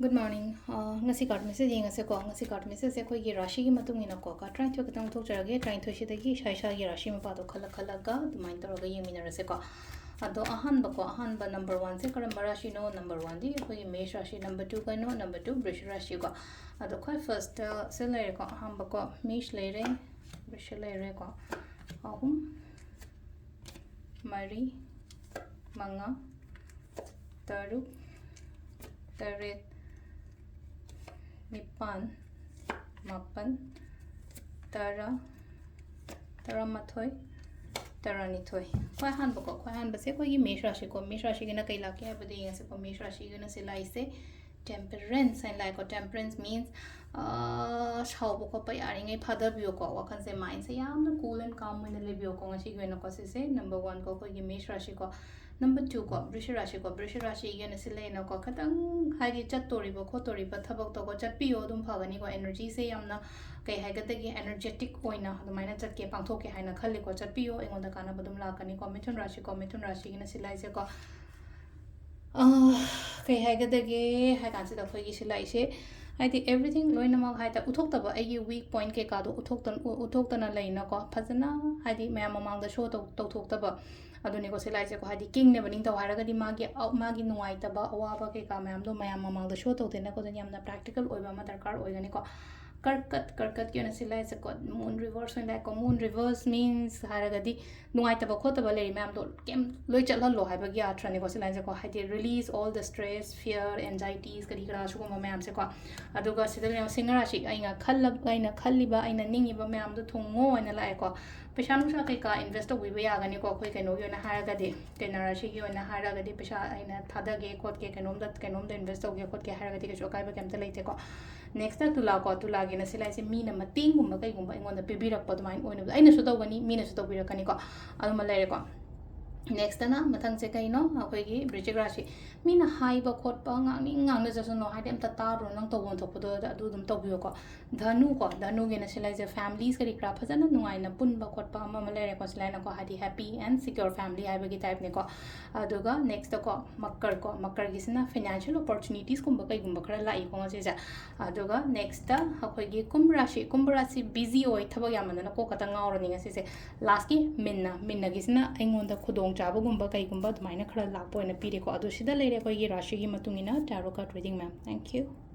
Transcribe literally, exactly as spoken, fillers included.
Good morning. ꯑ, ꯉꯁꯤ card message ꯌꯦꯡꯉꯁꯦꯀꯣ꯫ ꯉꯁꯤ card message ꯁꯦ ꯑꯩꯈꯣꯏꯒꯤ ꯔꯥꯁꯤꯒꯤ ꯃꯇꯨꯡ ꯏꯟꯅꯀꯣ, card ꯇꯔꯥꯅꯤꯊꯣꯏ ꯈꯛꯇꯪ ꯂꯧꯊꯣꯛꯆꯔꯒꯦ꯫ ꯇꯔꯥꯅꯤꯊꯣꯏꯁꯤꯗꯒꯤ ꯏꯁꯥ ꯏꯁꯥꯒꯤ ꯔꯥꯁꯤ ꯃꯄꯥꯗꯣ ꯈꯜꯂ ꯈꯜꯂꯒ ꯑꯗꯨꯃꯥꯏꯅ ꯇꯧꯔꯒ ꯌꯦꯡꯃꯤꯟꯅꯔꯁꯦꯀꯣ꯫ ꯑꯗꯣ ꯑꯍꯥꯟꯕꯀꯣ, ꯑꯍꯥꯟꯕ number one ꯁꯦ ꯀꯔꯝꯕ ꯔꯥꯁꯤꯅꯣ? Number one ꯗꯤ ꯑꯩꯈꯣꯏꯒꯤ ꯃꯦꯁ ꯔꯥꯁꯤ, number two ꯀꯩꯅꯣ? Number two ꯕ꯭ꯔꯤꯁ ꯔꯥꯁꯤꯀꯣ꯫ ꯑꯗꯣ ꯈ꯭ꯋꯥꯏ first ꯁꯦ ꯂꯩꯔꯦꯀꯣ꯫ ꯑꯍꯥꯟꯕꯀꯣ, ꯃꯦꯁ ꯂꯩꯔꯦ, ꯕ꯭ꯔꯤꯁ ꯂꯩꯔꯦꯀꯣ꯫ ꯑꯍꯨꯝ, ꯃꯔꯤ, ꯃꯉꯥ, ꯇꯔꯨꯛ, ꯇꯔꯦꯠ, ꯅꯤꯄꯥꯟ, ꯃꯥꯄꯟ, ꯇꯔꯥ, ꯇꯔꯥꯃꯥꯊꯣꯏ, ꯇꯔꯥꯅꯤꯊꯣꯏ꯫ ꯈ꯭ꯋꯥꯏ ꯑꯍꯥꯟꯕꯀꯣ, ꯈ꯭ꯋꯥꯏ ꯑꯍꯥꯟꯕꯁꯦ ꯑꯩꯈꯣꯏꯒꯤ ꯃꯦꯁ ꯔꯥꯁꯤꯀꯣ꯫ ꯃꯦꯁ ꯔꯥꯁꯤꯒꯤꯅ ꯀꯩ ꯂꯥꯛꯀꯦ ꯍꯥꯏꯕꯗꯣ ꯌꯦꯡꯉꯁꯤꯀꯣ꯫ ꯃꯦꯁ ꯔꯥꯁꯤꯒꯤꯅ ꯁꯤ ꯂꯥꯛꯏꯁꯦ temperance ꯍꯥꯏꯅ ꯂꯥꯛꯑꯦꯀꯣ꯫ Temperance means, ꯑ, ꯁꯥꯎꯕ ꯈꯣꯠꯄ ꯌꯥꯔꯤꯉꯩ ꯐꯥꯗꯕꯤꯌꯣꯀꯣ꯫ ꯋꯥꯈꯜꯁꯦ, mind ꯁꯦ ꯌꯥꯝꯅ cool and calm ꯑꯣꯏꯅ ꯂꯩꯕꯤꯌꯣꯀꯣ ꯉꯁꯤꯒꯤ ꯑꯣꯏꯅꯀꯣ꯫ ꯁꯤꯁꯦ number one ꯀꯣ, ꯑꯩꯈꯣꯏꯒꯤ ꯃꯦꯁ ꯔꯥꯁꯤꯀꯣ꯫ Number two ꯀꯣ, ꯕ꯭ꯔꯤꯁ ꯔꯥꯁꯤꯀꯣ꯫ ꯕ꯭ꯔꯤꯁ ꯔꯥꯁꯤꯒꯤ ꯑꯣꯏꯅ ꯁꯤ ꯂꯩꯅꯀꯣ, ꯈꯤꯇꯪ ꯍꯥꯏꯗꯤ ꯆꯠꯇꯣꯔꯤꯕ ꯈꯣꯠꯇꯣꯔꯤꯕ ꯊꯕꯛꯇꯀꯣ ꯆꯠꯄꯤꯌꯣ, ꯑꯗꯨꯝ ꯐꯒꯅꯤꯀꯣ꯫ Energy ꯁꯦ ꯌꯥꯝꯅ, ꯀꯩ ꯍꯥꯏꯒꯗꯒꯦ, energetic ꯑꯣꯏꯅ ꯑꯗꯨꯃꯥꯏꯅ ꯆꯠꯀꯦ, ꯄꯥꯡꯊꯣꯛꯀꯦ ꯍꯥꯏꯅ ꯈꯜꯂꯤꯀꯣ꯫ ꯆꯠꯄꯤꯌꯣ, ꯑꯩꯉꯣꯟꯗ ꯀꯥꯟꯅꯕ ꯑꯗꯨꯝ ꯂꯥꯛꯀꯅꯤꯀꯣ꯫ ꯃꯤꯊꯨꯟ ꯔꯥꯁꯤꯀꯣ, ꯃꯤꯊꯨꯟ ꯔꯥꯁꯤꯒꯤꯅ ꯁꯤ ꯂꯥꯛꯏꯁꯦꯀꯣ꯫ ꯑ, ꯀꯩ ꯍꯥꯏꯒꯗꯒꯦ ꯍꯥꯏ ꯀꯥꯟꯁꯤꯗ ꯑꯩꯈꯣꯏꯒꯤ ꯁꯤ ꯂꯥꯛꯏꯁꯦ, ꯍꯥꯏꯗꯤ everything ꯂꯣꯏꯅꯃꯛ ꯍꯥꯏ ꯇꯥꯔꯦ, ꯎꯠꯊꯣꯛꯇꯕ, ꯑꯩꯒꯤ weak point ꯀꯩꯀꯥꯗꯣ ꯎꯠꯊꯣꯛꯇ-, ꯎ-, ꯎꯠꯊꯣꯛꯇꯅ ꯂꯩꯅꯀꯣ, ꯐꯖꯅ ꯍꯥꯏꯗꯤ ꯃꯌꯥꯝ ꯃꯃꯥꯡꯗ show ꯇꯧ-, ꯇꯧꯊꯣꯛꯇꯕ꯫ ꯑꯗꯨꯅꯤꯀꯣ ꯁꯤ ꯂꯥꯛꯏꯁꯦꯀꯣ꯫ ꯍꯥꯏꯗꯤ king ꯅꯦꯕ, ꯅꯤꯡꯊꯧ ꯍꯥꯏꯔꯒꯗꯤ ꯃꯥꯒꯤ ꯑ-, ꯃꯥꯒꯤ ꯅꯨꯡꯉꯥꯏꯇꯕ, ꯑꯋꯥꯕ ꯀꯩꯀꯥ ꯃꯌꯥꯝꯗꯣ ꯃꯌꯥꯝ ꯃꯃꯥꯡꯗ show ꯇꯧꯗꯦꯅꯀꯣ꯫ ꯑꯗꯨꯅ ꯌꯥꯝꯅ practical ꯑꯣꯏꯕ ꯑꯃ ꯗꯔꯀꯥꯔ ꯑꯣꯏꯒꯅꯤꯀꯣ꯫ ꯀꯔꯀꯠ, ꯀꯔꯀꯠꯀꯤ ꯑꯣꯏꯅ ꯁꯤ ꯂꯥꯛꯏꯁꯦꯀꯣ, moon reverse ꯑꯣꯏꯅ ꯂꯥꯛꯑꯦꯀꯣ꯫ Moon reverse means ꯍꯥꯏꯔꯒꯗꯤ ꯅꯨꯡꯉꯥꯏꯇꯕ ꯈꯣꯠꯇꯕ ꯂꯩꯔꯤ ꯃꯌꯥꯝꯗꯣ ꯀꯩꯝ ꯂꯣꯏ ꯆꯠꯍꯜꯂꯣ ꯍꯥꯏꯕꯒꯤ ꯑꯥꯔꯊꯅꯦꯀꯣ ꯁꯤ ꯂꯥꯏꯟꯁꯦꯀꯣ꯫ ꯍꯥꯏꯗꯤ release all the stress, fear, anxieties ꯀꯔꯤ ꯀꯔꯥ ꯁꯤꯒꯨꯝꯕ ꯃꯌꯥꯝꯁꯦꯀꯣ꯫ ꯑꯗꯨꯒ ꯁꯤꯗ ꯂꯩꯔꯤꯕ ꯁꯤꯡꯍ ꯔꯥꯁꯤ, ꯑꯩꯅ ꯈꯜꯂ-, ꯑꯩꯅ ꯈꯜꯂꯤꯕ, ꯑꯩꯅ ꯅꯤꯡꯉꯤꯕ ꯃꯌꯥꯝꯗꯣ ꯊꯨꯡꯉꯣ ꯍꯥꯏꯅ ꯂꯥꯛꯑꯦꯀꯣ꯫ ꯄꯩꯁꯥ ꯅꯨꯡꯁꯥ ꯀꯩꯀꯥ invest ꯇꯧꯕꯤꯕ ꯌꯥꯒꯅꯤꯀꯣ꯫ ꯑꯩꯈꯣꯏ ꯀꯩꯅꯣꯒꯤ ꯑꯣꯏꯅ ꯍꯥꯏꯔꯒꯗꯤ, ꯀꯩꯅꯣ ꯔꯥꯁꯤꯒꯤ ꯑꯣꯏꯅ ꯍꯥꯏꯔꯒꯗꯤ, ꯄꯩꯁꯥ ꯑꯩꯅ ꯊꯥꯗꯒꯦ ꯈꯣꯠꯀꯦ, ꯀꯩꯅꯣꯝꯗ, ꯀꯩꯅꯣꯝꯗ invest ꯇꯧꯒꯦ ꯈꯣꯠꯀꯦ ꯍꯥꯏꯔꯒꯗꯤ ꯀꯩꯁꯨ ꯑꯀꯥꯏꯕ ꯀꯩꯝꯇ ꯂꯩꯇꯦꯀꯣ꯫ Next ꯇ ꯇꯨꯂꯥꯀꯣ꯫ ꯇꯨꯂꯥꯒꯤꯅ ꯁꯤ ꯂꯥꯛꯏꯁꯦ ꯃꯤꯅ ꯃꯇꯦꯡꯒꯨꯝꯕ ꯀꯩꯒꯨꯝꯕ ꯑꯩꯉꯣꯟꯗ ꯄꯤꯕꯤꯔꯛꯄ ꯑꯗꯨꯃꯥꯏꯅ ꯑꯣꯏꯅꯕꯗꯣ꯫ ꯑꯩꯅꯁꯨ ꯇꯧꯒꯅꯤ, ꯃꯤꯅꯁꯨ ꯇꯧꯕꯤꯔꯛꯀꯅꯤꯀꯣ꯫ ꯑꯗꯨꯃ ꯂꯩꯔꯦꯀꯣ꯫ ꯅꯦꯛꯁꯇꯅ ꯃꯊꯪꯁꯦ ꯀꯩꯅꯣ? ꯑꯩꯈꯣꯏꯒꯤ ꯕ꯭ꯔꯤꯖꯤꯛ ꯔꯥꯁꯤ꯫ ꯃꯤꯅ ꯍꯥꯏꯕ ꯈꯣꯠꯄ ꯉꯥꯡꯅꯤꯡ ꯉꯥꯡꯅꯖꯁꯅꯨ, ꯍꯥꯏꯗꯤ ꯑꯝꯇ ꯇꯥꯔꯨꯔꯣ, ꯅꯪ ꯇꯧꯐꯝ ꯊꯣꯛꯄꯗꯣ ꯑꯗꯨ ꯑꯗꯨꯝ ꯇꯧꯕꯤꯌꯨꯀꯣ꯫ ꯙꯅꯨ ꯀꯣ, ꯙꯅꯨꯒꯤꯅ ꯁꯤ ꯂꯩꯖꯩ, ꯐꯦꯃꯤꯂꯤꯁ ꯀꯔꯤ ꯀꯔꯥ ꯐꯖꯅ ꯅꯨꯡꯉꯥꯏꯅ ꯄꯨꯟꯕ ꯈꯣꯠꯄ ꯑꯃ ꯑꯃ ꯂꯩꯔꯦꯀꯣ, ꯁꯤ ꯂꯩꯅꯀꯣ, ꯍꯥꯏꯗꯤ happy and secure family ꯍꯥꯏꯕꯒꯤ ꯇꯥꯏꯞꯅꯤꯀꯣ꯫ ꯑꯗꯨꯒ ꯅꯦꯛꯁꯇꯀꯣ ꯃꯀꯔ ꯀꯣ, ꯃꯀꯔꯒꯤꯁꯤꯅ ꯐꯥꯏꯅꯥꯟꯁꯤꯌꯦꯜ ꯑꯣꯄꯣꯔꯆꯨꯅꯤꯇꯤꯁꯀꯨꯝꯕ ꯀꯩꯒꯨꯝꯕ ꯈꯔ ꯂꯥꯛꯏꯀꯣ ꯉꯁꯤꯁꯦ꯫ ꯑꯗꯨꯒ ꯅꯦꯛꯁꯇ ꯑꯩꯈꯣꯏꯒꯤ ꯀꯨꯝꯚ ꯔꯥꯁꯤ꯫ ꯀꯨꯝꯚ ꯔꯥꯁꯤ ꯕꯤꯖꯤ ꯑꯣꯏ, ꯊꯕꯛ ꯌꯥꯝꯃꯟꯗꯅ ꯀꯣꯛ ꯈꯛꯇ ꯉꯥꯎꯔꯅꯤ ꯉꯁꯤꯁꯦ꯫ ꯂꯥꯁꯀꯤ ꯃꯤꯟꯅ, ꯃꯤꯟꯅꯒꯤꯁꯤꯅ ꯑꯩꯉꯣꯟꯗ ꯈꯨꯗꯣꯡꯆꯥꯕꯒꯨꯝꯕ ꯀꯩꯒꯨꯝꯕ ꯑꯗꯨꯃꯥꯏꯅ ꯈꯔ ꯂꯥꯛꯄ ꯑꯣꯏꯅ ꯄꯤꯔꯦꯀꯣ꯫ ꯑꯗꯣ ꯁꯤꯗ ꯂꯩꯔꯦ ꯑꯩꯈꯣꯏꯒꯤ ꯔꯥꯁꯤꯒꯤ ꯃꯇꯨꯡ ꯏꯟꯅ tarot card reading, ma'am. Thank you.